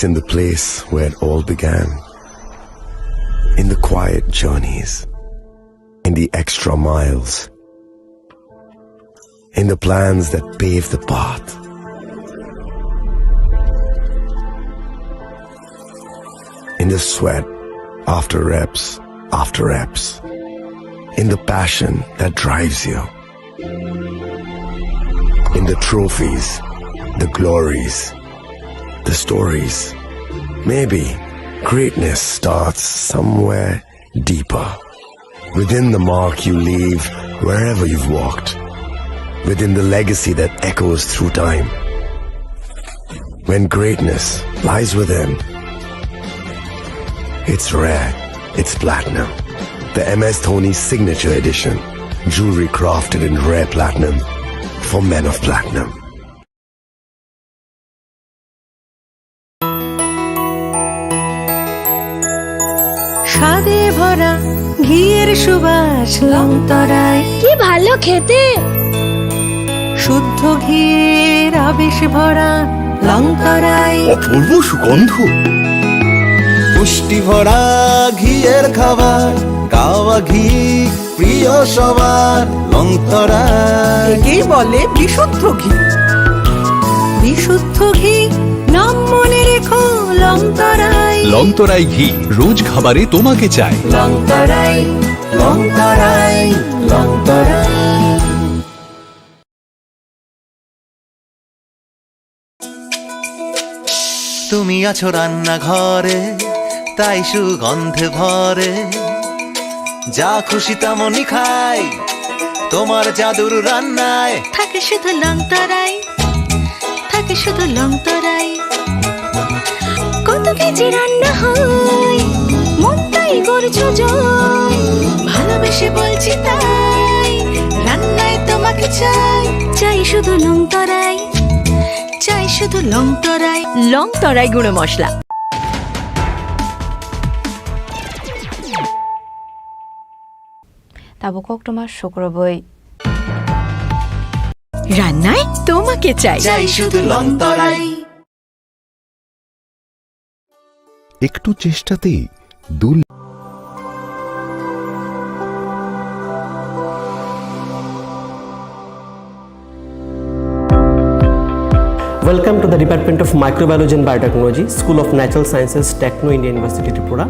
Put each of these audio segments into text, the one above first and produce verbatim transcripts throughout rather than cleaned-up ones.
in the place where it all began, in the quiet journeys, in the extra miles, in the plans that pave the path, in the sweat after reps after reps, in the passion that drives you, in the trophies, the glories, the stories. Maybe greatness starts somewhere deeper. Within the mark you leave wherever you've walked. Within the legacy that echoes through time. When greatness lies within, it's rare, it's platinum. The M S Dhoni Signature Edition. Jewelry crafted in rare platinum for men of platinum. স্বাদে ভরা ঘিয়ের সুবাস লংতরাই। কি ভালো খেতে। শুদ্ধ ঘিয়ের আবেশ ভরা লংতরাই। অপূর্ব সুগন্ধ। পুষ্টি ভরা ঘিয়ের খাবার, কাওয়া ঘি প্রিয় সবার লংতরাই। একেই বলে বিশুদ্ধ ঘি। বিশুদ্ধ ঘি, নাম মনে রেখো লংতরাই। লংতরাই ঘি, রোজ খাবারে তোমাকে চাই। লংতরাই, লংতরাই, লংতরাই। তুমি আছো রান্নাঘরে, তাই সুগন্ধে ভরে। যা খুশি তেমনই খাই, তোমার জাদুর রান্নায়। থাকে শুধু লংতরাই, থাকে শুধু লংতরাই। কত কেজি রান্না হয়, মনটাই করছো জয়। ভালোবেসে বলছি তাই, রান্নায় তোমাকে চাই। চাই শুধু লংতরাই, চাই শুধু লংতরাই। লংতরাই গুঁড়ো মশলা। Tabuk koktwma sukrubwi. রান্নায় তোমাকে চাই। চাই শুধু লংতরাই। একটু চেষ্টাতেই দুল Welcome to the Department of Microbiology and Biotechnology, School of Natural Sciences, Techno India University, Tripura.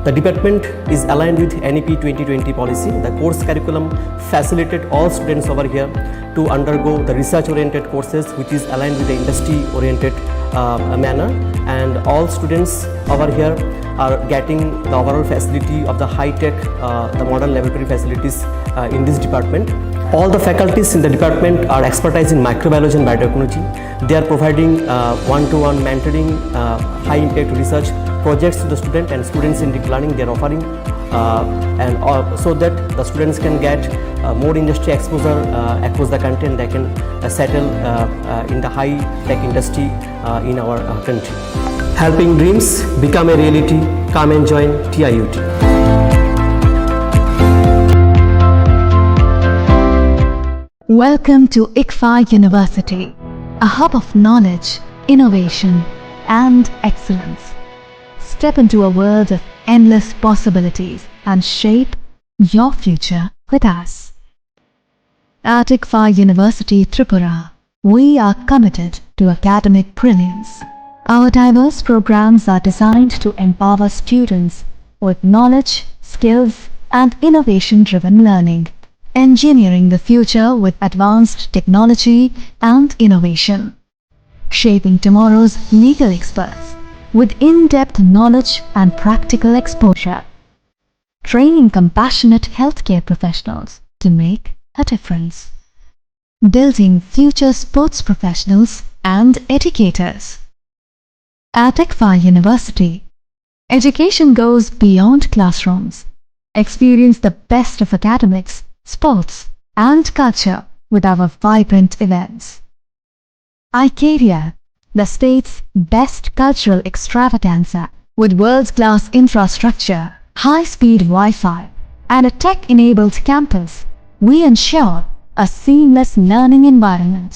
The department is aligned with N E P twenty twenty policy. The course curriculum facilitate all students over here to undergo the research-oriented courses, which is aligned with the industry-oriented, uh, manner. And all students over here are getting the overall facility of the high-tech, uh, the modern laboratory facilities, uh, in this department. All the faculties in the department are expertise in microbiology and biotechnology. They are providing, uh, one-to-one mentoring, uh, high-impact research projects to the student and students-centric learning they are offering, uh, and, uh, so that the students can get, uh, more industry exposure, uh, across the country, and they can, uh, settle, uh, uh, in the high-tech industry, uh, in our, uh, country. Helping dreams become a reality. Come and join T I U T. Welcome to ICFAI University, a hub of knowledge, innovation, and excellence. Step into a world of endless possibilities and shape your future with us. At ICFAI University Tripura, we are committed to academic brilliance. Our diverse programs are designed to empower students with knowledge, skills, and innovation-driven learning, engineering the future with advanced technology and innovation, shaping tomorrow's legal experts with in-depth knowledge and practical exposure, training compassionate healthcare professionals to make a difference, building future sports professionals and educators. At ICFAI University, education goes beyond classrooms. Experience the best of academics, sports, and culture with our vibrant events. iCareer, the state's best cultural extravaganza, with world-class infrastructure, high-speed Wi-Fi, and a tech-enabled campus, we ensure a seamless learning environment.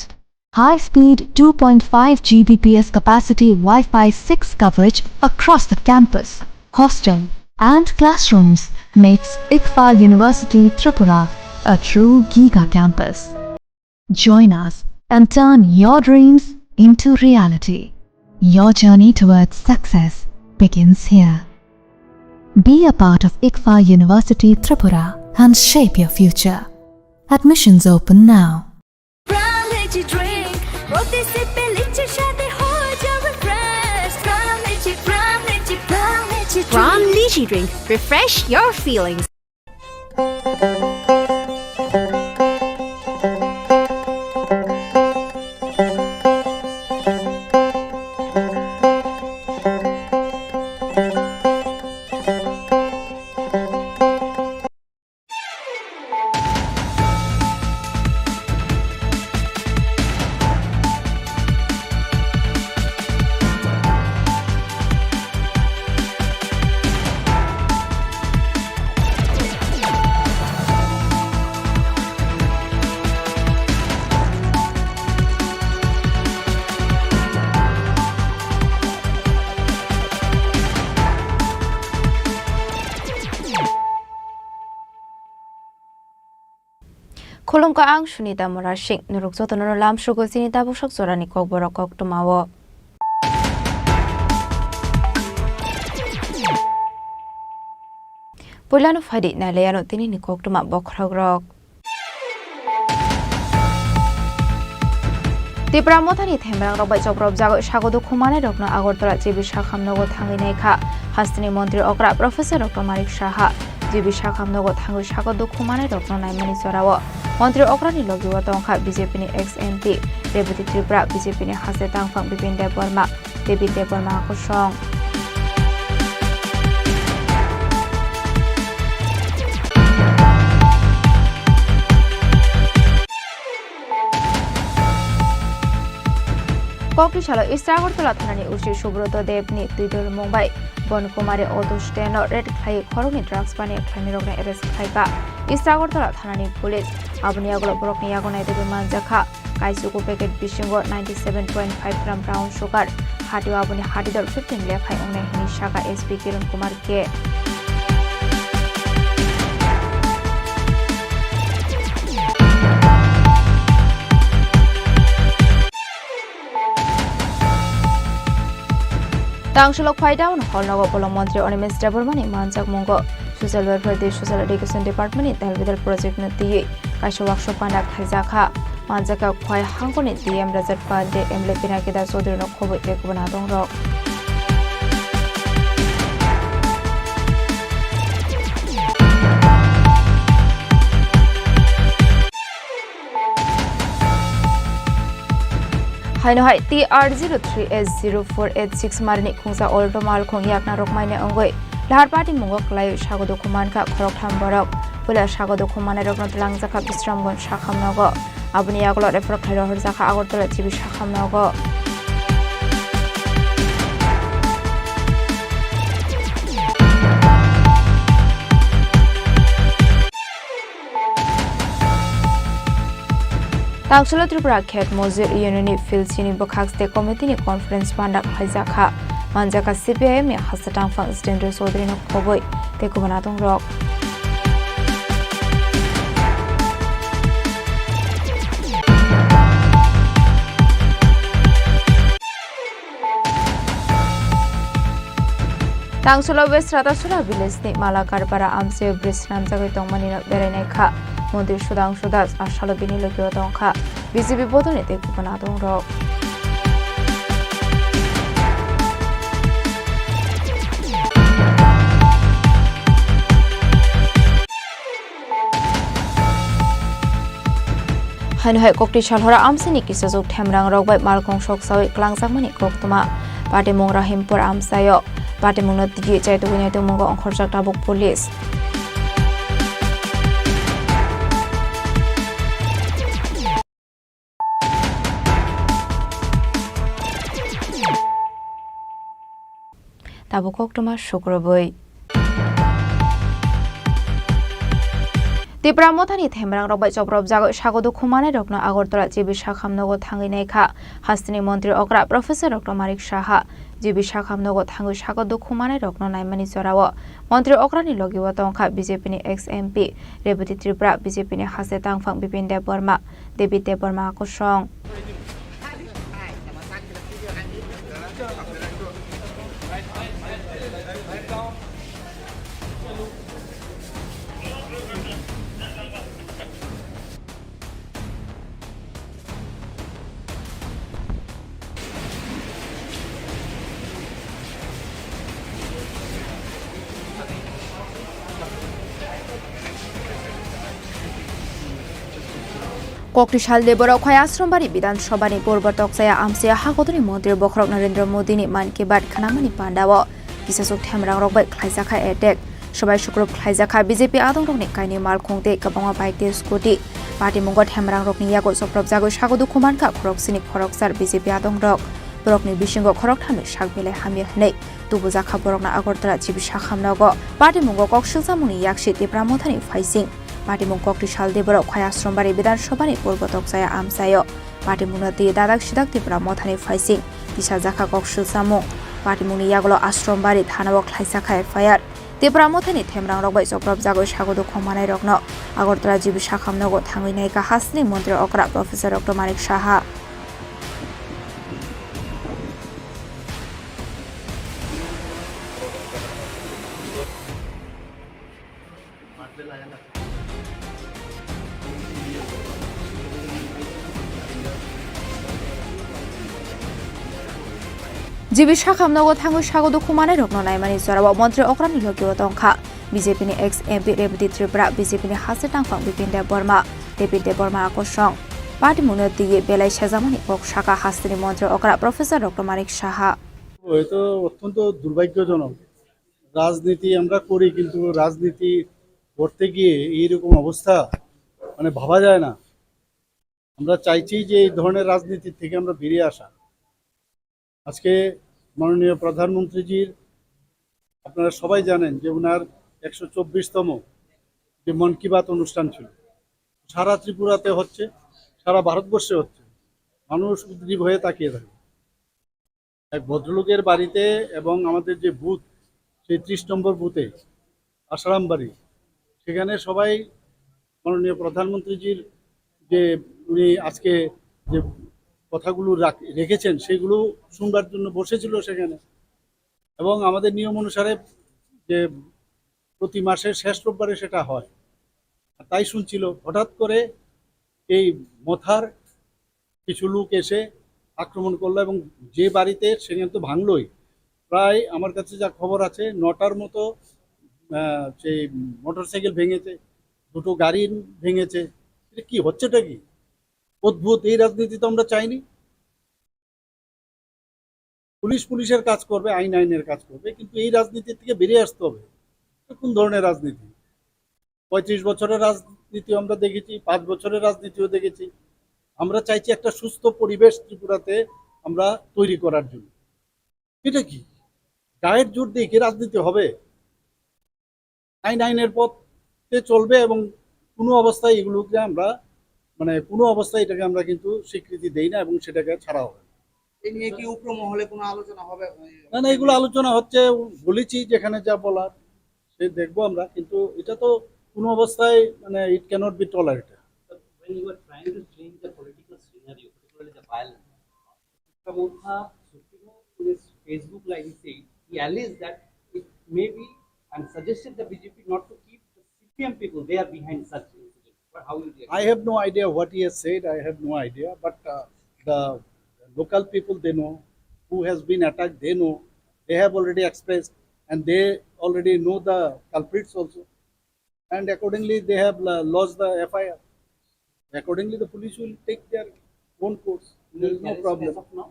High-speed two point five G B P S capacity Wi-Fi six coverage across the campus, hostel, and classrooms makes ICFAR University Tripura a true giga campus. Join us and turn your dreams into reality. Your journey towards success begins here. Be a part of ICFAR University Tripura and shape your future. Admissions open now. Brown lychee drink, প্রতি সিপে লিচির স্বাদে হয়ে যাও refresh। Brown lychee, brown lychee, brown lychee drink। Brown lychee drink, refresh your feelings। Khulumkha, ang Sunita Murasing. Norok jotono lamsugo chini tabuksak jorani kokborok koktwmao. Puilano phaidi nailaiano tinini koktwma bokhorokrok. Tipra Mothani themrangrok bai chopropjagwi sago dukhu manai rokno Agartala G B Sakham nogo thangwi naikha hasteni montri okra Professor Doctor Manik Saha. G B Sakham nogo thangwi sago dukhu manai rokno naimani jorao montri okrani logio tongkha B J P ni ex M P Rebati Tripura, B J P ni haste tangphang Bipin Debbarma. David Debbarma kosong. Kokti salo East Agartala thanani O C Subroto Deb ni twidulmung bai Bon Kumari auto stand no raid khlai khoroknwi drugs baniya khlainai rokno arrest khlaikha East Agartala thanani police. Aboni yagulo borokni yago naitugwi manjakha. Kaisugo packet bisingo ninety seven point five gram brown sugar, hatio aboni hatidor fifteen lephai wngnai hwnwi sakha S P Kiran Kumar K. Tangsulok phai down hall nogo bolong montri Animesh Debbarma ni manjakmungo Social Welfare tei Social Education Department ni tal bidal project no twiwi kaisa workshop panda khaijakha. Manjakha Khwai hangkoni D M Rajat Pandey, M L A Pinaki Das Chaudhary no khobwi tei kubun adongrok. Haino hai T R zero three H zero four eight six marini khungsa Alto malkhung yakna rok maina wngwi lahar patimungo kwlaiwi sago dukhu mankha khoroktham borok. Puila sago dukhu manai rokno twlangjakha Bisramganj sakham nogo. Aboni yagulo refer khlai rohorjakha Agartala G B sakham nogo. Tangsulo Tripura Khet Mojir Union ni Phil Chini bwkhak state committee ni conference panda khlaijakha. Manjakha C P I M ni hasta tangphang Jitendra Chaudhary no khobwi tei kubun adongrok. Tangsulo West Ratasura village ni Malakarpara amchaio bridge swnamjagwi tongmani no berai naikha. Montri Sudhangshu Das a salo bini logio tongkha B J P bodolni tei kubun adongrok. Haino hai kokti salhora amchaini kisajuk themrangrok bai malkhung soksawi kwlangjakmani koktwma. Patimung Rahimpur amchaio patimungno twiwi chaitugwi naitugmungo ongkhorjak tabuk police. Tabuk koktwma sukrubwi. Tipra Mothani themrang rok bai chopropjagwi sago dukhu manai rokno Agartala G B Sakham nogo thangwi naikha hasteni montri okra Professor Doctor Manik Saha. G B Sakham nogo thangwi sago dukhu manai rokno naimani jorao montri okrani logi o tongkha B J P ni ex M P Rebati Tripura, B J P ni haste tangphang Bipin Debbarma, David Debbarma kosong. Koktisal Deborok Khwai Ashram Bari Bidhan Sabha ni Purbo Tokchaya Amchaya Hakodoni Montri Bokhorok Narendra Modi ni Mann Ki Baat khnamani pandao kisasuk themrang rok bai khlaijakha attack. Sobai sukrub khlaijakha B J P adongrokni kainwi malkhung tei kwbangma bike tei scooty. Patimungo themrangrokni yago chopropjagwi sago dukhu mankha khoroksini khoroksar B J P adongrok. Borokni bisingo khorokthamni sak belai hamya hwnwi tubujakha borokno Agartala G B Sakham nogo. Patimungo kok silchamungni yaksi Tipra Mothani phaising. Patimung Koktisal Deborok Khwai Ashram Bari Bidhan Sabha ni Purbo Tokchaya Amchaio. Patimungno twi dadak sidak Tipra Mothani phaising tisajakha kok silchamung. Patimungni yagulo Ashram Bari thanao khlaijakha F I R. Tipra Mothani themrang rok bai chopropjagwi sago dukhu manai rokno Agartala G B Sakham nogo thangwi naikha hasteni montri okra Professor Doctor Manik Saha. G B Sakham nogo thangwi sago dukhu manai rokno naimani jorao montri okrani logi o tongkha B J P ni ex M P Rebati Tripura, B J P ni haste tangphang Bipin Debbarma, David Debbarma kosong. Patimungno twiwi belai sejakmani kok sakha hasteni montri okra Professor Doctor Manik Saha. হয়তো অত্যন্ত দুর্ভাগ্যজনক। রাজনীতি আমরা করি, কিন্তু রাজনীতি করতে গিয়ে এইরকম অবস্থা, মানে, ভাবা যায় না। আমরা চাইছি যে এই ধরনের রাজনীতি থেকে আমরা বেরিয়ে আসা। আজকে মাননীয় প্রধানমন্ত্রীজির, আপনারা সবাই জানেন যে ওনার একশো চব্বিশতম যে মন কি বাত অনুষ্ঠান ছিল, সারা ত্রিপুরাতে হচ্ছে, সারা ভারতবর্ষে হচ্ছে, মানুষ উদ্গ্রীব হয়ে তাকিয়ে থাকে। এক ভদ্রলোকের বাড়িতে এবং আমাদের যে বুথ, সেই ত্রিশ নম্বর বুথে আশারাম বাড়ি, সেখানে সবাই মাননীয় প্রধানমন্ত্রীজির যে উনি আজকে যে কথাগুলো রাখ-, রেখেছেন, সেগুলো শুনবার জন্য বসেছিল সেখানে। এবং আমাদের নিয়ম অনুসারে যে প্রতি মাসের শেষ রোববারে সেটা হয়। আর তাই শুনছিল, হঠাৎ করে এই মথার কিছু লোক এসে আক্রমণ করলো এবং যে বাড়িতে, সেখানে তো ভাঙলোই, প্রায় আমার কাছে যা খবর আছে নটার মতো, আহ, সেই মোটরসাইকেল ভেঙেছে, দুটো গাড়ি ভেঙেছে। এটা কি হচ্ছেটা কি? অদ্ভুত, এই রাজনীতি তো আমরা চাইনি। পুলিশ পুলিশের কাজ করবে, আইন আইনের কাজ করবে, কিন্তু এই রাজনীতি থেকে বেরিয়ে আসতে হবে। এটা কোন ধরনের রাজনীতি? পঁয়ত্রিশ বছরের রাজনীতি আমরা দেখেছি, পাঁচ বছরের রাজনীতিও দেখেছি। আমরা চাইছি একটা সুস্থ পরিবেশ ত্রিপুরাতে আমরা তৈরি করার জন্য। এটা কি? গায়ের জোর দিয়ে কি রাজনীতি হবে? আইন আইনের পথে চলবে এবং কোনো অবস্থায় এগুলোকে আমরা, মানে, কোনো অবস্থায় এটাকে আমরা কিন্তু স্বীকৃতি দেই না এবং সেটাকে ছাড়া হবে না। এ নিয়ে কি উপর মহলে কোনো আলোচনা হবে? না, না, এগুলো আলোচনা হচ্ছে, বলেছি যেখানে যা বলার, সে দেখবো আমরা, কিন্তু এটা তো কোনো অবস্থায়, মানে, it cannot be tolerated. When you are trying to change the political scenario, particularly the violence, Motha Supremo, in his Facebook live, he said, he alleged that it may be and suggested the B J P not to keep the C P M people, they are behind such incidents. But how you react? I have no idea what he has said. I have no idea. But, uh, the local people, they know. Who has been attacked, they know. They have already expressed, and they already know the culprits also. And accordingly, they have la-, lodged the F I R. Accordingly, the police will take their own course. There is no problem. As of now?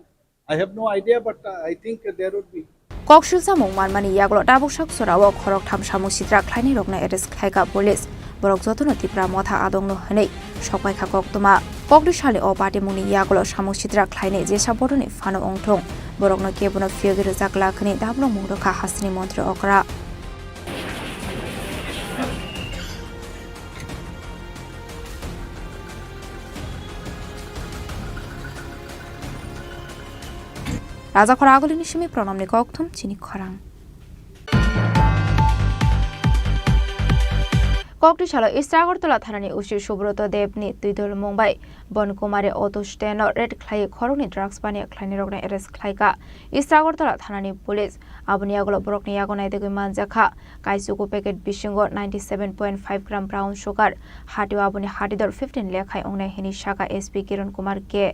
I have no idea, but, uh, I think there would be. Kok silsamung manmani yagulo tabuk sak sorao khoroktham samung sitra khlainai rokno arrest khlaikha police. Borok jotono Tipra Motha adongno hwnwi sokpaikha koktwma. Kokdwi sali o patimungni yagulo samung sitra khlainai jesa bodoni phano wngthung, borokno kebono phiyogwi rwjak glak hwnwi dabolongmung rwkha hasteni montri okra. Rajakhor Agulini simi Pranamni kokthum chini khorang. Kokti salo East Agartala thanani O C Subroto Debni twidol mung bai Bon Kumari auto stand-o raid khlaiwi khoroknwi drugs baniya khlainairokno arrest khlaikha East Agartala thanani police. Aboni yagulo borokni yago naitugwi manjakha kaisuku packet bisingo ninety seven point five gram brown sugar, hatio aboni hatidor fifteen lekhai wngnai hwnwi sakha S P Kiran Kumar K.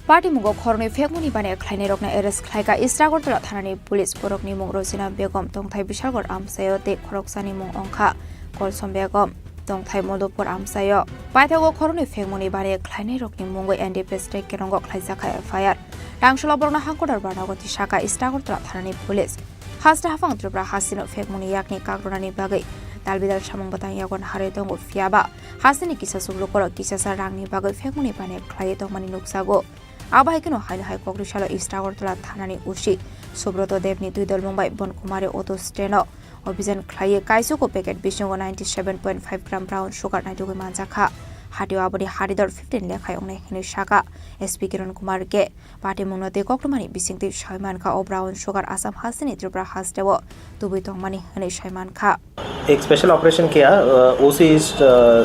Patimungo khoroknwi phekmani baniya khlainairokno arrest khlaikha East Agartala thanani police. Borokni mung Rosina Begum, tongthai Bishalgarh amchaio, tei khoroksani mung wngkha Kolsom Begum, tongthai Madhupur amchaio. Paithago khoroknwi phekmani baniya khlainairokni mungwi N D P S tei Kerongo khlaijakha F I R. Tangsholo borokno hangkotor barnago tisakha East Agartala thanani police. Haste haphang Tripura hasteno phekmungni yakni kakrwnani bagwi dalbidal samung bwtang yago naharwi tongo, phiyaba hasteni kisa chuklukorok kisasa rangni bagwi phekmungni baniya khlaiwi tongmani nukjago. Abo hai kheno haino hai kokri salo East Agartala thanani O C Subroto Debni twi dolmung bai Bon Kumari auto stand-o obhijan khlaiwi kaisuku packet bisingo ninety seven point five gram brown sugar naitugwi manjakha. Hatio aboni hatidor fifteen lekhai wngnai hwnwi sakha S P Kiran Kumar K. Patimungno tei koktwmani bisingtwi sai mankha o brown sugar Assam hasteni Tripura hasteo tubui tongmani hwnwi sai mankha. एक special operation किया ओसी ईस्ट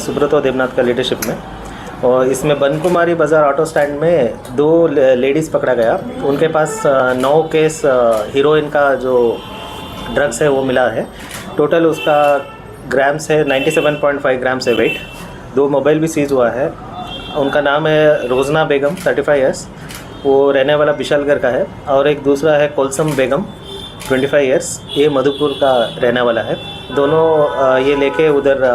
सुब्रतो देवनाथ का लीडरशिप में। और इसमें बनकुमारी बाजार auto stand में दो ले- लेडीज पकड़ा गया। उनके पास अ, नौ केस अ, हीरोइन का जो ड्रग्स है वो मिला है। टोटल उसका ग्राम्स है, ninety seven point five grams है वेट। दो मोबाइल भी सीज हुआ है। उनका नाम है रोजना बेगम, थर्टी फ़ाइव ईयर्स, वो रहने वाला विशालगढ़ का है, और एक दूसरा है कोलसम बेगम, ट्वेंटी फ़ाइव ईयर्स, ये मधुपुर का रहने वाला है। दोनों अ, ये लेके उधर अ,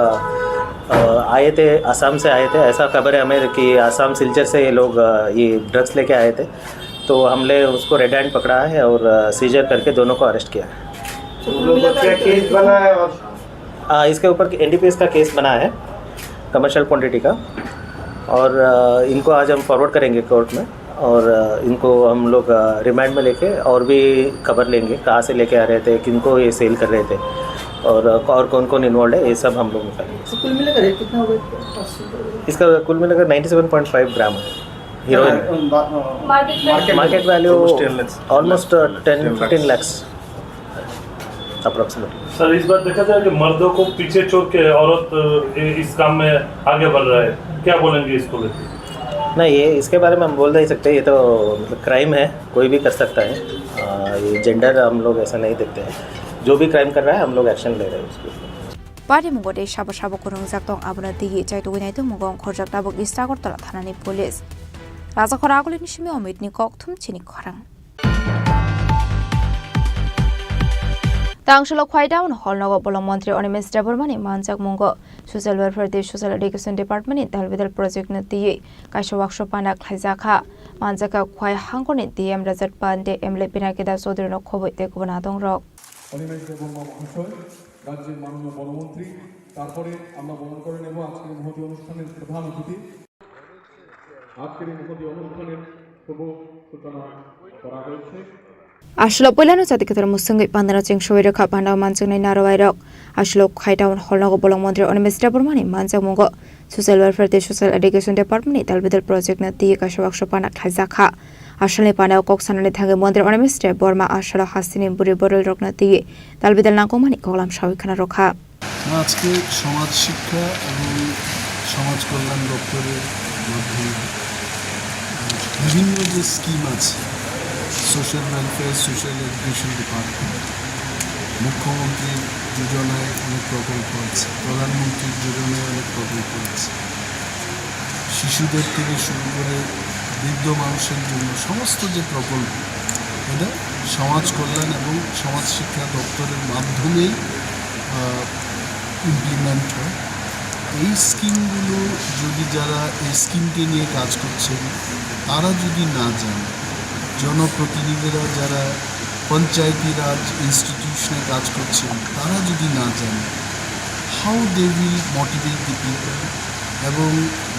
अ, आए थे, आसाम से आए थे। ऐसा खबर है हमें कि आसाम सिलचर से ये लोग अ, ये ड्रग्स लेके आए थे, तो हमने उसको रेड हैंड पकड़ा है और अ, सीजर करके दोनों को अरेस्ट किया है। तो कुल मिलाकर क्या केस बना है और हाँ, इसके ऊपर एनडीपीएस का केस बना है कमर्शियल क्वांटिटी का, और अ, इनको आज हम फॉरवर्ड करेंगे कोर्ट में, और अ, इनको हम लोग अ, रिमांड में लेके और भी खबर लेंगे, कहाँ से लेके आ रहे थे, किनको ये सेल कर रहे थे, और अ, और कौन कौन इन्वॉल्व है, ये सब हम लोग निकालेंगे। तो कुल मिलाकर रेट कितना होगा इसका? इसका कुल मिलाकर नाइंटी सेवन पॉइंट फ़ाइव ग्राम है heroine. Market market value almost ten fifteen lakhs. Approximately. Sir, इस बार देखा जाए कि मर्दों को पीछे छोड़ के औरत, अ, इ-, इस काम में आगे बढ़ रहा है, क्या बोलेंगे इसको लेके? नहीं, ये, इसके बारे में हम बोल नहीं सकते, ये तो मतलब क्राइम है, कोई भी कर सकता है। अ, ये जेंडर हम लोग ऐसा नहीं देखते हैं, जो भी क्राइम कर रहा है हम लोग एक्शन ले रहे हैं उसके ऊपर। Patimungbo tei sabo sabo kwrwngjak tong, abono twiwi chaitugwi naitukmungo ongkhorjak tabuk East Agartala thanani police. Rajakhor Agulini simi Omitni kokthum chini khorang. Tangsholo Khwai Town Hall nogo bolong montri Animesh Debbarmani manjakmungo Social Welfare tei Social Education Department ni dalbidal project no twiwi kaisa workshop pana khlaijakha. Manjakha Khwai hangkorni D M Rajat Pandey, M L A Pinaki Das Chaudhary no khobwi tei kubun adongrok. Animesh দেববর্মা মহাশয় রাজ্যের মাননীয় বনমন্ত্রী, তারপরে আমরা বরণ করে নেব আজকের মহতী অনুষ্ঠানের প্রধান অতিথি। আজকের এই মহতী অনুষ্ঠানের শুভ সূচনা করা হয়েছে। Aswlo puilano chati kwthar mwswngwi pandano cheng soi rwkha, pandao manjaknai narwai rok. Aswlo Khwai Town Hall nogo bolong montri Animesh Debbarmani manjakmungo Social Welfare tei Social Education Department ni dalbidal project no twiwi kaisa workshop pana khlaijakha. Aswlni pandao kok sanani thangwi montri Animesh Debbarma aswlo hasteni bwrwi bwrwirokno twiwi dalbidal nangkukmani koklam sawi khna rwkha. আজকে সমাজ শিক্ষা এবং সমাজ কল্যাণ দপ্তরের মাধ্যমে বিভিন্ন যে স্কিম আছে, social welfare, social education department, মুখ্যমন্ত্রীর যোজনায় অনেক প্রকল্প আছে, প্রধানমন্ত্রীর যোজনায় অনেক প্রকল্প আছে, শিশুদের থেকে শুরু করে বৃদ্ধ মানুষের জন্য সমস্ত যে প্রকল্প, এটা সমাজ কল্যাণ এবং সমাজ শিক্ষা দপ্তরের মাধ্যমেই ইমপ্লিমেন্ট হয়। এই স্কিমগুলো যদি যারা এই স্কিমকে নিয়ে কাজ করছেন, তারা যদি না যান, জনপ্রতিনিধিরা যারা পঞ্চায়েতি রাজ ইনস্টিটিউশনে কাজ করছেন, তারা যদি না যান, how they will motivate the people এবং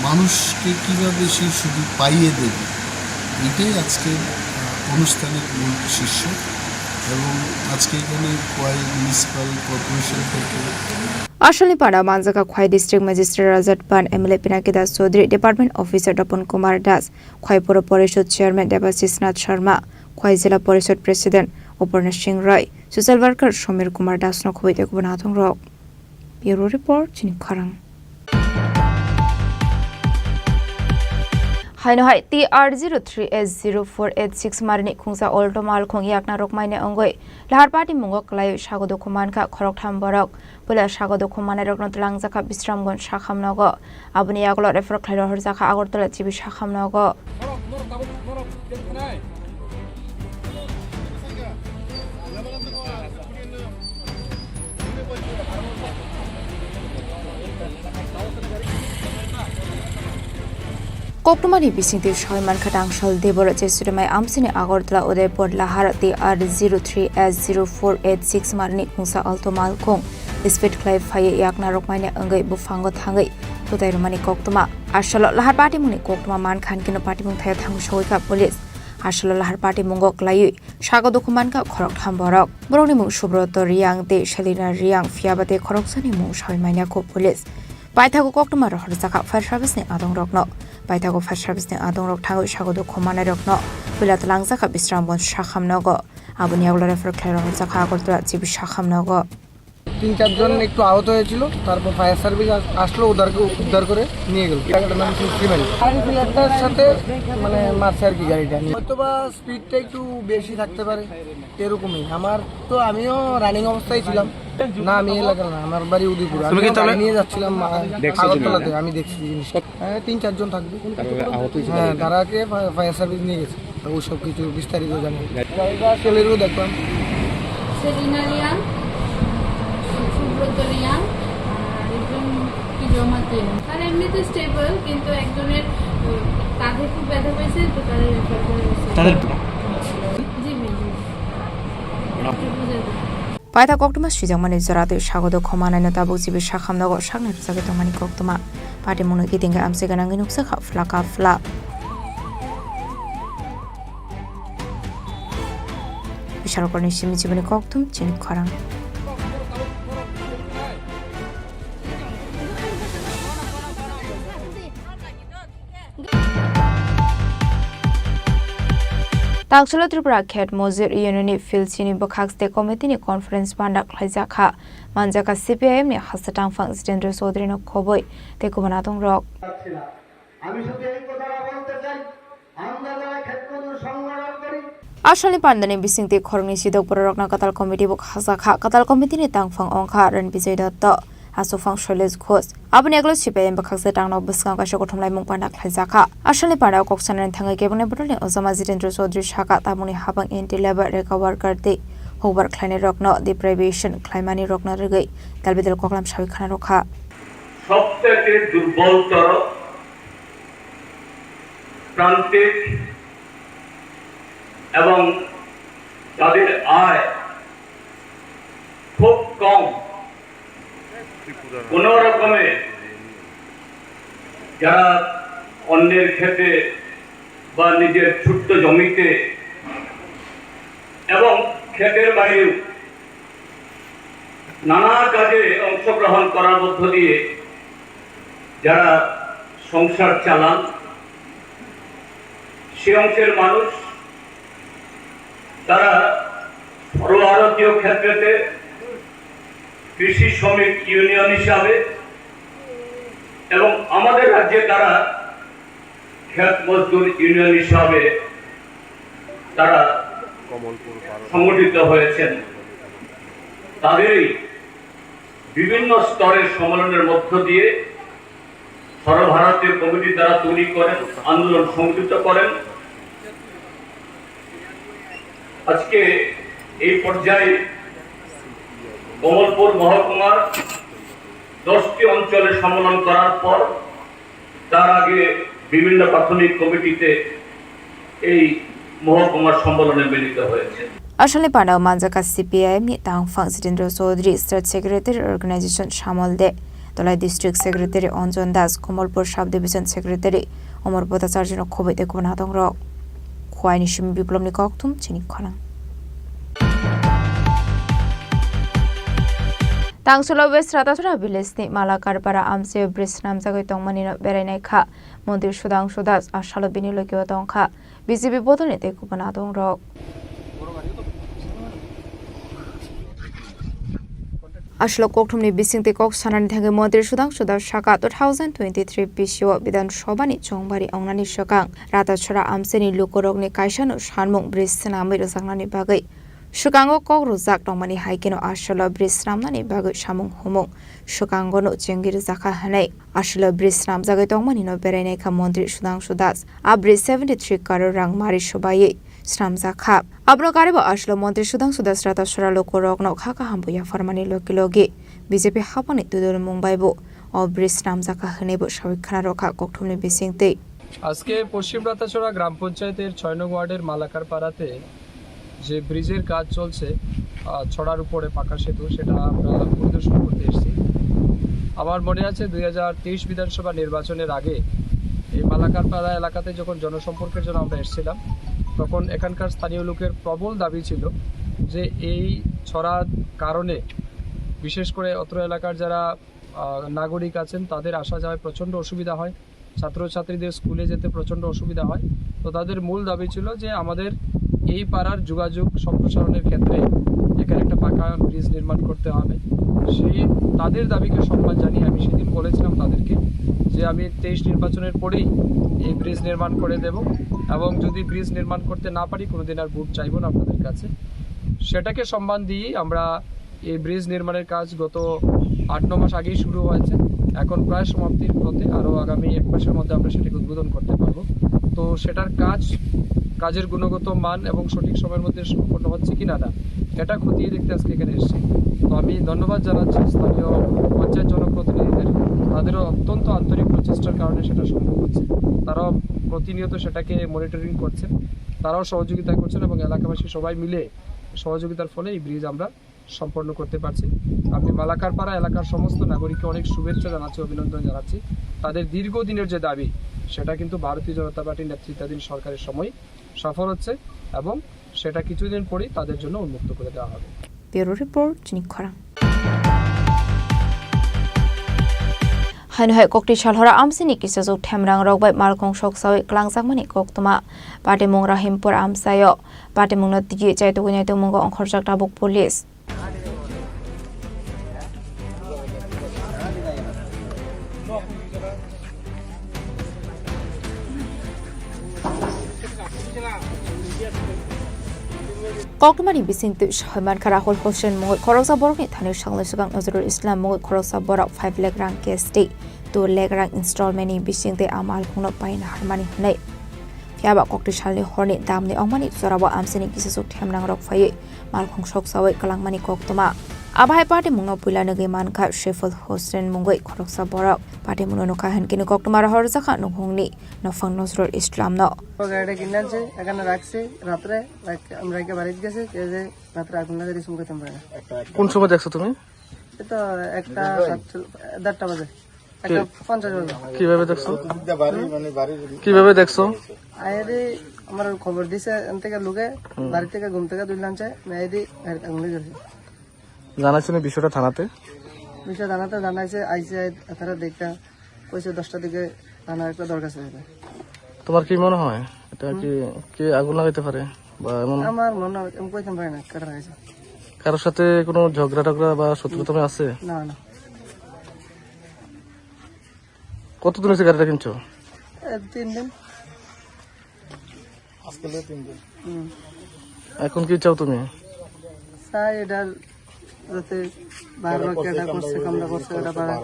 মানুষকে কীভাবে সেই সুযোগ পাইয়ে দেবে, এটাই আজকের আহ, অনুষ্ঠানের মূল শীর্ষক। এবং আজকে এখানে খোয়াই মিউনিসিপ্যাল কর্পোরেশন থেকে আসামনি পানা manjaka Khwai District Magistrate Rajat Pan, M L A Pinaki Das Chaudhary, Department Officer Tapan Kumar Das, Khwai Pura Porishod Chairman Debashish Nath Sharma, Khwai Jila Porishod President Aparna Singh Roy, Social Worker Somir Kumar Das no khoboi tei kubun athongrok. Bureau Report, chini khorang. Haino hai T R zero three H zero four eight six marini khungsa Alto malkhung yakna rokmaini wngwi Laharpati mungo kwlaiwi sago dukhu mankha khoroktham borok. Puila sago dukhu manai rokno twlangjakha Bisramganj sakham nogo. Aboni yagulo refer khlai rohorjakha Agartala G B sakham nogo. Koktwmani bisingtwi sawi mankha Tangsal Debbarma Jeswrimai amchaini Agartala Udaipur Lahar T R zero three H zero four eight six marini khungsa Alto malkhung speed khlai phaiwi yakna rokmaini wngwi buphango thangwi kwtai rwmani koktwma. Asalo Lahar patimungni koktwma mankha hwn kheno patimung thaio thangwi sogwi kha police. Asalo Lahar patimungo kwlaiwi sago dukhu mankha khoroktham borok. Borokni mung Subroto Riyang tei Selina Riyang, phiyaba tei khoroksani mung sawi manya kho police. Paithago koktwma rohorjakha fire service ni adongrokno. Paithago fire service ni adongrok thangwi sago dukhu manairokno puila twlangjakha Bisramganj sakham nogo. Aboni yagulo refer khlai rohorjakha Agartala G B sakham nogo. তিন চারজন একটু আহত হয়েছিল, তারপর fire service আস-, আসলো, ওদেরকে উদ্ধার করে নিয়ে গেল। একটা নাম ছিল সিমেন্ট। গাড়ি দুই একটার সাথে মানে মারছে আর কি গাড়িটা নিয়ে। হয়তো বা স্পিডটা একটু বেশি থাকতে পারে, এরকমই। আমার তো, আমিও রানিং অবস্থায় ছিলাম। না, আমি এলাকার না, আমার বাড়ি উদয়পুর। আমি গাড়ি নিয়ে যাচ্ছিলাম, আ, দেখছো তুমি? আগরতলাতে, আমি দেখছি জিনিসটা। হ্যাঁ, তিন চারজন থাকবে। তারপরে আহত হয়েছে হ্যাঁ, গাড়িটা? তারাকে ফা-, ফায়ার সার্ভিস নিয়ে গেছে। তো ওই সব কিছু বিস্তারিত জানি। গাড়িটা সেলেরিও দেখলাম। সেলিনা রিয়াং, সুব্রত রিয়াং, আর একজন কি জমাতি। স্যার এমনিতে স্টেবল, কিন্তু একজনের, উম, কাঁধে খুব ব্যথা পেয়েছে, তো তাদের রেফার করা হয়েছে। তাদের জি, জি, জি। ওরা একটু বুঝে দেন। Paitha koktwma swijakmani jora tei sago dukhu manaino tabuk G B sakham nogo saknai rwjagwi tongmani koktwma. Patimungno kitingwi amchai gwnangwi nukjakha phlaka phla. Bisalokorni simi jiboni koktwma chini khorang. Tangsalo Tripura Khet Mojir Union ni Phil Chini bwkhak state committee ni conference panda khlaijak kha. Manjak kha C P I M ni hasta tangphang Jitendra Chaudhary no khoboi tei kubun adong rok. আমি শুধু এই কথাটা বলতে চাই, আমরা যারা ক্ষেত্রমজুর সংগঠন করি, Asalni pandani bisingtwi khoroknwi sidok bororokno kwtal committee bo khajak kha. Kwtal committee ni tangphang wngkha Ren Bijay Dotto, aswkphang Shailesh Ghosh. Aboni yagulo C P I M bwkhakse tangno bwskango kaisa kothomlaimung panda khlaijakha. Asalni pandao kok sanani thangwi kebengni bodolni ojama Jitendra Chaudhary sakha, tabukni habang anti labour, rega worker tei hukbar khlainairokno deprivation khlaimanirokno rwgwi dalbidal koklam sawi khna rwkha. সবথেকে দুর্বলতর প্রান্তিক এবং যাদের আয় খুব কম, কোনো রকমে যারা অন্যের ক্ষেতে বা নিজের ছোট্ট জমিতে এবং ক্ষেতের বাইরেও নানা কাজে অংশগ্রহণ করার মধ্য দিয়ে যারা সংসার চালান, সে অংশের মানুষ তারা সর্বভারতীয় ক্ষেত্রেতে কৃষি শ্রমিক ইউনিয়ন হিসাবে এবং আমাদের রাজ্যে তারা ক্ষেত মজদুর ইউনিয়ন হিসাবে তারা সংগঠিত হয়েছেন। তাদেরই বিভিন্ন স্তরের সম্মেলনের মধ্য দিয়ে সর্বভারতীয় কমিটি তারা তৈরি করেন, আন্দোলন সংগঠিত করেন। আজকে এই পর্যায়ে কমলপুর মহকুমার দশটি অঞ্চলে সম্মেলন করার পর তার আগে বিভিন্ন প্রাথমিক কমিটিতে এই মহকুমার সম্মেলনে মিলিত হয়েছে। Asalni pandao manjak kha C P I M ni tangphang Jitendra Chaudhary, State Secretary Organization Samol De, Tolai District Secretary Anjan Das, Kamalpur Sub Division Secretary Amar Bhattacharya no khoboi tei kubun adong rok. Khwai ni simi Biplop ni kokthum chini khorang. Tangsulo West Ratasora village ni Malakarpara amchio bridge swnamjagwi tongmani no berainai kha. Montri Sudhangshu Das asalo bini logio tongkha B J P bodolni tei kubun adongrok. Asalo kokthumni bisingtwi kok sanani thangwi Montri Sudhangshu Das saka two thousand twenty-three bisio Bidhan Sabhani chongbari wngnani swkang Ratasora amchini lukurokni kaisano sanmung bridge swnamwi rwjaknani bagwi swkango kok rwjak tongmani hai kheno asalo bridge swnamnani bagwi samung humung swkangono chengwi rwjakha hwnwi asalo bridge swnamjagwi tongmani no berainai kha Montri Sudhangshu Das. A bridge seventy three crore rang mari swbaiwi swnamjak kha. Abono karibo asalo Montri Sudhangshu Das Ratasora lukurokno kha kaham bo yapharmani logi logi B J P haphangni tudulmung bai bo o bridge swnamjak kha hwnwi bo sawi khna rwkha kokthumni bisingtwi. আজকে পশ্চিম রাতাছড়া গ্রাম পঞ্চায়েতের ছয় নং ওয়ার্ডের মালাকার পাড়াতে যে ব্রিজের কাজ চলছে, আহ, ছড়ার উপরে পাকা সেতু, সেটা আমরা পরিদর্শন করতে এসেছি। আমার মনে আছে, দুই হাজার তেইশ বিধানসভা নির্বাচনের আগে এই মালাকার পাড়া এলাকাতে যখন জনসম্পর্কের জন্য আমরা এসেছিলাম, তখন এখানকার স্থানীয় লোকের প্রবল দাবি ছিল যে এই ছড়ার কারণে বিশেষ করে অত্র এলাকার যারা, আহ, নাগরিক আছেন, তাদের আসা যাওয়ায় প্রচণ্ড অসুবিধা হয়। ছাত্রছাত্রীদের স্কুলে যেতে প্রচণ্ড অসুবিধা হয়। তো তাদের মূল দাবি ছিল যে আমাদের এই পাড়ার যোগাযোগ সম্প্রসারণের ক্ষেত্রে এখানে একটা পাকা ব্রিজ নির্মাণ করতে হবে। সেই তাদের দাবিকে সম্মান জানিয়ে আমি সেদিন বলেছিলাম তাদেরকে যে আমি তেইশ নির্বাচনের পরেই এই ব্রিজ নির্মাণ করে দেব, এবং যদি ব্রিজ নির্মাণ করতে না পারি, কোনোদিন আর ভোট চাইবো না আপনাদের কাছে। সেটাকে সম্মান দিয়েই আমরা এই ব্রিজ নির্মাণের কাজ গত আট ন মাস আগেই শুরু হয়েছে, এখন প্রায় সমাপ্তির পথে। আরও আগামী এক মাসের মধ্যে আমরা সেটাকে উদ্বোধন করতে পারবো। তো সেটার কাজ, কাজের গুণগত মান এবং সঠিক সময়ের মধ্যে সম্পন্ন হচ্ছে কি না, না, এটা খতিয়ে দেখতে আজকে এখানে এসেছি। তো আমি ধন্যবাদ জানাচ্ছি স্থানীয় পঞ্চায়েত জনপ্রতিনিধিদের, তাদেরও অত্যন্ত আন্তরিক প্রচেষ্টার কারণে সেটা সম্ভব হচ্ছে। তারাও প্রতিনিয়ত সেটাকে মনিটরিং করছেন, তারাও সহযোগিতা করছেন এবং এলাকাবাসী সবাই মিলে সহযোগিতার ফলে এই ব্রিজ আমরা সম্পন্ন করতে পারছি। আমি মালাকারপাড়া এলাকার সমস্ত নাগরিককে অনেক শুভেচ্ছা জানাচ্ছি, অভিনন্দন জানাচ্ছি। তাদের দীর্ঘদিনের যে দাবি, সেটা কিন্তু ভারতীয় জনতা পার্টির নেতৃত্বাধীন সরকারের সময় সফল হচ্ছে এবং সেটা কিছুদিন পরেই তাদের জন্য উন্মুক্ত করে দেওয়া হবে। Bureau Report, Chini Khorang. Haino hai kokti salhora amsini kisajwk themrang rok bai malkhung soksawi klangjakmani koktwma. Patimung Rahimpur amsaio patimungno tigi chaitugwi naitugmungo ongkhorjak tabuk police. Koktwmani bisingtwi soi mankha Rahul Hossain mungwi khoroksa borokni thani salni swkang Nazrul Islam mungwi khoroksa borok five lakh rang cash tei two lakh rang installment ni bisingtwi a malkhungno paina harmani hwnwi. Phiya ba kokti salni horni damni ongmani jorao amsini kisajwk themrang rok phaiwi malkhung soksawi kwlangmani koktwma. Abo hai patimungno puila nugwi mankha Saiful Hossain mungwi khoroksa borok. Patimungno nukha hinkhe koktwma rohorjakha nukhungni nophang Nazrul Islamno. গাড়িটা কিনে আনছি, এখানে রাখছি রাত্রে, রাখ-, আমি রেখে বাড়িতে গেছি, এই যে রাত্রে আগুন লাগাই দিয়েছি মুখে তোমরা। কোন সময় দেখছো তুমি? এই তো একটা সাতচল্লিশ, দেড়টা বাজে। একটা পঞ্চাশ বাজে। কিভাবে দেখছো? কিভাবে দেখছো? আয়ারে আমার খবর দিছে, এন থেকে লোকে হুম। বাড়ি থেকে ঘুম থেকে তুললাম, চাই মেয়েদি আগুন লেগে গেছে। জানাইছো নি বিষয়টা থানাতে? বিষয় থানাতে জানাইছে, আইছে, তারা দেখতে কইছে দশটার দিকে থানা একটা দরখাস্ত দেবে। তোমার কি মনে হয় এটা কি, হুম। কে আগুন লাগাইতে পারে বা এমন? আমার মনে হয়, আমি কইতাম পারি না, কারা লাগাইছে। কারোর সাথে কোনো ঝগড়া টগড়া বা শত্রুতা আছে? না, না। কতদিন হয়েছে গাড়িটা কিনছো? এ, তিন দিন। আজকে হলো তিন দিন। হুম। এখন কি চাও তুমি? চাই এটা যাতে বারবার কেটা করছে, কামড়া করছে, ওটা বারবার।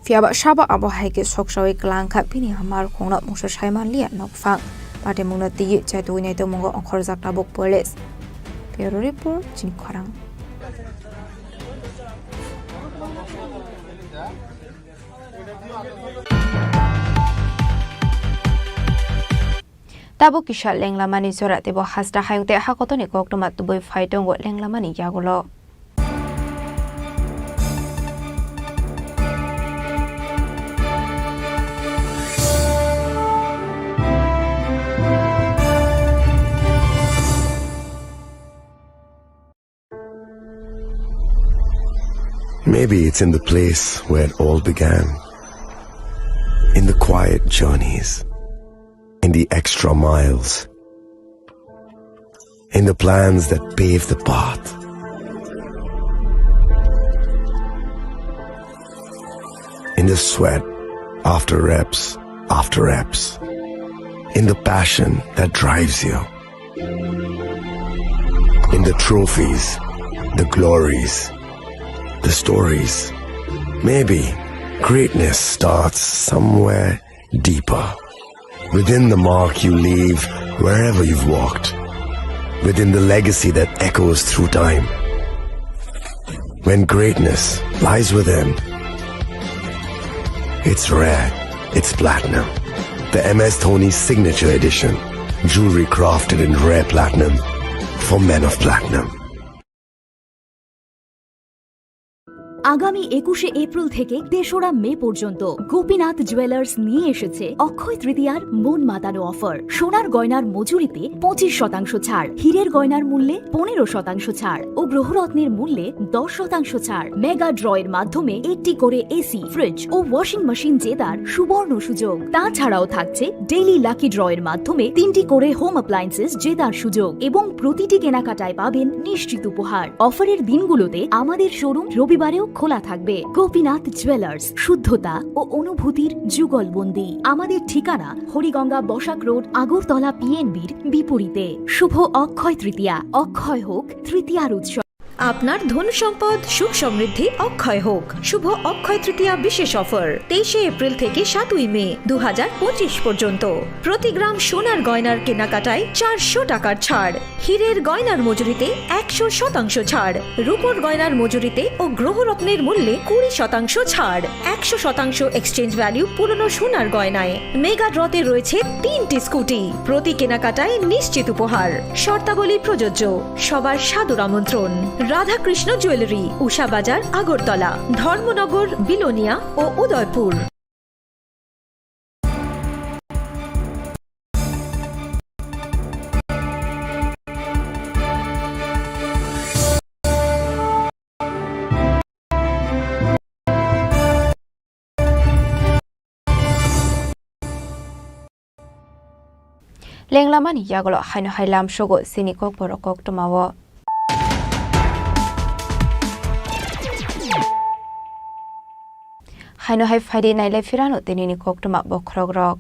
Phiya ba sabo abo hai khe soksawi kwlang kha, bini malkhungno mungsa sai man liya nokphang. Patimungno twiwi chaitugwi naitugmungo ongkhorjak tabuk police. Bureau Report, Chini Khorang. Tabuk kisa lenglamani jora teibo hasta hayung tei hakotorni koktwma tubui phai tongo lenglamani yagulo. Maybe it's in the place where it all began. In the quiet journeys, in the extra miles, in the plans that pave the path, in the sweat after reps after reps, in the passion that drives you, in the trophies, the glories, the stories. Maybe greatness starts somewhere deeper. Within the mark you leave wherever you've walked. Within the legacy that echoes through time. When greatness lies within, it's rare, it's platinum. The M S Dhoni Signature Edition. Jewelry crafted in rare platinum for men of platinum. আগামী একুশে এপ্রিল থেকে তেসরা মে পর্যন্ত গোপীনাথ জুয়েলার্স নিয়ে এসেছে অক্ষয় তৃতীয়ার মন মাতানো অফার। সোনার গয়নার মজুরিতে পঁচিশ শতাংশ ছাড়, হীরের গয়নার মূল্যে পনেরো শতাংশ ছাড় ও গ্রহরত্নের মূল্যে দশ শতাংশ ছাড়। মেগা ড্রয়ের মাধ্যমে একটি করে এসি, ফ্রিজ ও ওয়াশিং মেশিন জেতার সুবর্ণ সুযোগ। তাছাড়াও থাকছে ডেইলি লাকি ড্রয়ের মাধ্যমে তিনটি করে হোম অ্যাপ্লায়েন্সেস জেতার সুযোগ এবং প্রতিটি কেনাকাটায় পাবেন নিশ্চিত উপহার। অফারের দিনগুলোতে আমাদের শোরুম রবিবারেও খোলা থাকবে। গোপীনাথ জুয়েলার্স, শুদ্ধতা ও অনুভূতির যুগলবন্দি। আমাদের ঠিকানা হরিগঙ্গা বসাক রোড, আগরতলা পিএনবির বিপরীতে। শুভ অক্ষয় তৃতীয়া, অক্ষয় হোক তৃতীয়ার উৎসব। আপনার ধন সম্পদ সুখ সমৃদ্ধি অক্ষয় হোক। শুভ অক্ষয় তৃতীয়া বিশেষ অফার, তেইশে এপ্রিল থেকে সাতই মে দু হাজার পঁচিশ পর্যন্ত। প্রতি গ্রাম সোনার গয়নার কেনাকাটায় চারশো টাকার ছাড়, হীরের গয়নার মজুরিতে একশো শতাংশ ছাড়, রূপোর গয়নার মজুরিতে ও গ্রহরত্নের মূল্যে কুড়ি শতাংশ ছাড়, একশো শতাংশ এক্সচেঞ্জ ভ্যালু পুরনো সোনার গয়নায়। মেগা ড্রতে রয়েছে তিনটি স্কুটি, প্রতি কেনাকাটায় নিশ্চিত উপহার। শর্তাবলী প্রযোজ্য। সবার সাদর আমন্ত্রণ। রাধাকৃষ্ণ জুয়েলারি, উষা বাজার, আগরতলা, ধর্মনগর, বিলোনিয়া ও Udaipur. Lenglamani yagulo haino hai lamsogo chini kokborok koktwmao. Haino hai phaidi nailai phirano tinini koktwma bokhorokrok.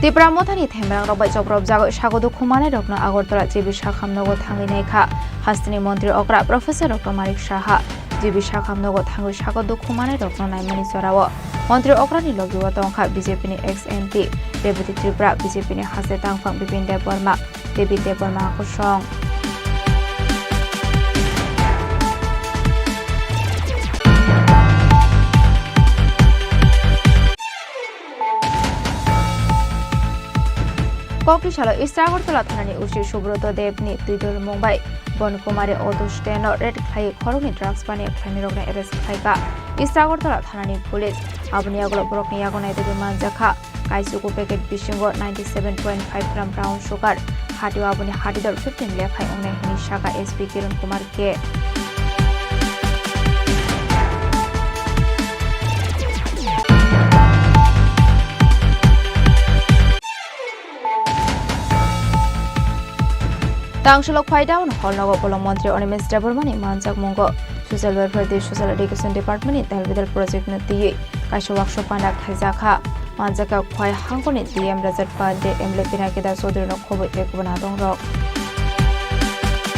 Tipra Mothani themrangrok bai chopropjagwi sago dukhu mannairokno Agartala G B Sakham nogo thangwi naikha. Hasteni montri okra Professor Doctor Manik Saha G B Sakham nogo thangwi sago dukhu mannairokno naimani jorao montri okrani logio tongkha B J P ni ex M P Rebati Tripura, B J P ni haste tangphang Bipin Debbarma. David Debbarma kosong. Kokri salo East Agartala thanani O C Subroto Deb ni twi dol mung bai Bon Kumari auto stand no raid khlai khoroknwi drugs baniya khlainai rokno arrest khlaikha East Agartala thanani police. Aboni yagulo borokni yago naitugwi manjakha. Kaisugo packet bisingo ninety seven point five gram brown sugar, hatio aboni hati dol fifteen lekhai wngnai hwnwi sakha S P Kiran Kumar K. Tangsulok phai down hall nogo bolong montri Animesh Debbarma ni manjak mungo Social Welfare tei Social Education Department ni tal bidal project no twiwi kaisa workshop panda khaijakha. Manjakha Khwai hangkoni D M Rajat Pandey, M L A Pinaki Das Chaudhury no khoboi tei kubun adongrok.